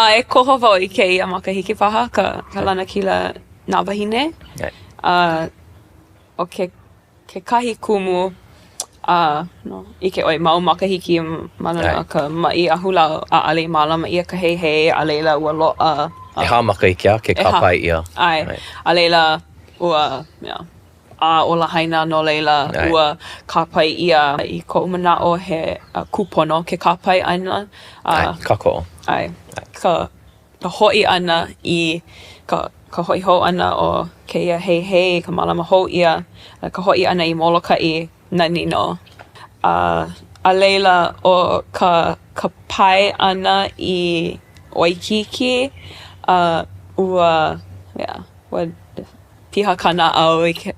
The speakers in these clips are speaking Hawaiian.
A e koho wau i kēia makahiki paha ka ka lanakila nā wāhine. A ʻo ke kekahi kumu a no ʻike ʻoe mau makahiki ma luna o ka maʻi ahulau ʻaʻole i mālama ʻia ka heihei a laila ua loaʻa. ʻEhā makahiki a ke kāpae ʻia. ʻAe. A laila ua mea ʻā ʻo Lahaina no laila ua kāpae ʻia i koʻu manaʻo he kūpono ke kāpae ʻana. ʻAe, kākoʻo. ʻAe. Ka ka hoʻi ʻana i ka ka hoʻi hou ʻana o kēia heihei, ka mālama hou ʻia, ka hoʻi ʻana i Molokaʻi, nani nō. A a laila ʻo ka ka pae ʻana i Waikīkī, a ua, yeah, ua piha ka naʻau i ke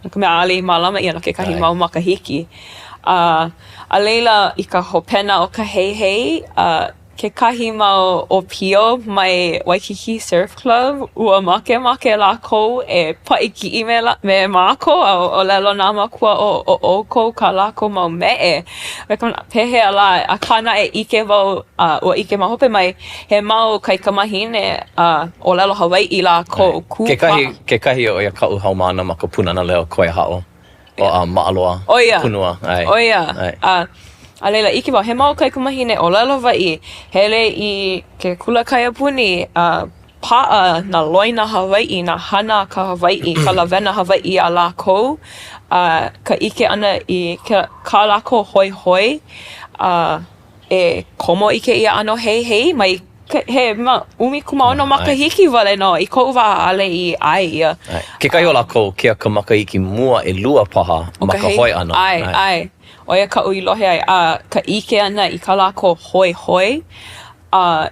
no ka mea ʻaʻole i mālama ʻia no kekahi mau makahiki. A a laila i ka hopena o ka heihei, a kekahi mau ʻōpio mai Waikīkī Surf Club, ua makemake lākou e paʻi kiʻi me me mākou a ʻōlelo nā mākua ʻo ʻo ʻoukou kā lākou mau meʻe. Me ka manaʻo pehea lā, akā naʻe ʻike wau a ua ʻike ma hope mai he mau kaikamahine a ʻōlelo Hawaiʻi lākou, kū Kekahi, kekahi ʻo ia kaʻu haumāna ma ka Pūnana Leo Kawaiahaʻo. ʻO a Maʻaloa. ʻO ia. Pūnua, ʻae. ʻO ia. ʻAe. A, a laila ʻike wau, he mau kaikamahine ʻōlelo Hawaiʻi, hele i ke kula kaiapuni, a paʻa nā loina Hawaiʻi, nā hana a ka Hawaiʻi, ka lawena Hawaiʻi iā lākou, a ka ʻike ʻana i ke, kā lākou hoihoi, a e komo i kēia ʻano heihei mai he mau 16 makahiki wale nō i koʻu wā ʻaʻole i ʻae ʻia. Kekahi o lākou, kēia ka makahiki mua ʻelua paha ma ka hoe ʻana. ʻAe, ʻae. ʻO ia kaʻu i lohe ai. A ka ʻike ʻana i kā lākou hoihoi a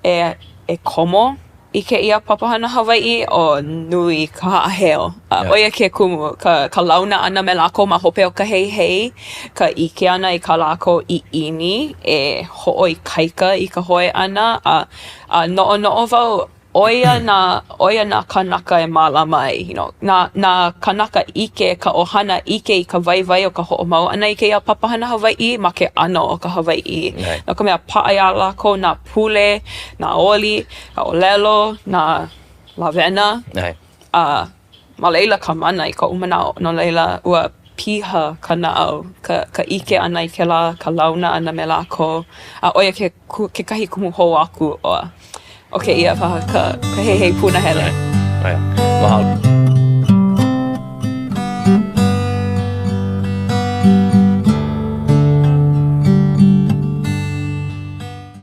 e e komo i kēia papahana Hawaiʻi, ʻo nui ka haʻaheo. A ʻo ia ke kumu, ka ka launa ʻana me lākou ma hope o ka heihei, ka ʻike ʻana i kā lākou ʻiʻini e hoʻoikaika i ka hoe ʻana, a a noʻonoʻo wau, ʻo ia nā ʻo ia nā kānaka e mālama ai, you know, nā nā kānaka ʻike, ka ʻohana ʻike i ka waiwai o ka hoʻomau ʻana i kēia papahana Hawaiʻi ma ke ʻano o ka Hawaiʻi. No ka mea, paʻa iā lākou nā pule, nā oli, ka ʻōlelo, nā lawena. A ma laila ka mana i koʻu manaʻo, no laila ua piha ka naʻau, ka ka ʻike ʻana i kēlā, ka launa ʻana me lākou, a ʻo ia ke kekahi kumu hou aku o o kēia paha ka ka heihei punahele. Mahalo.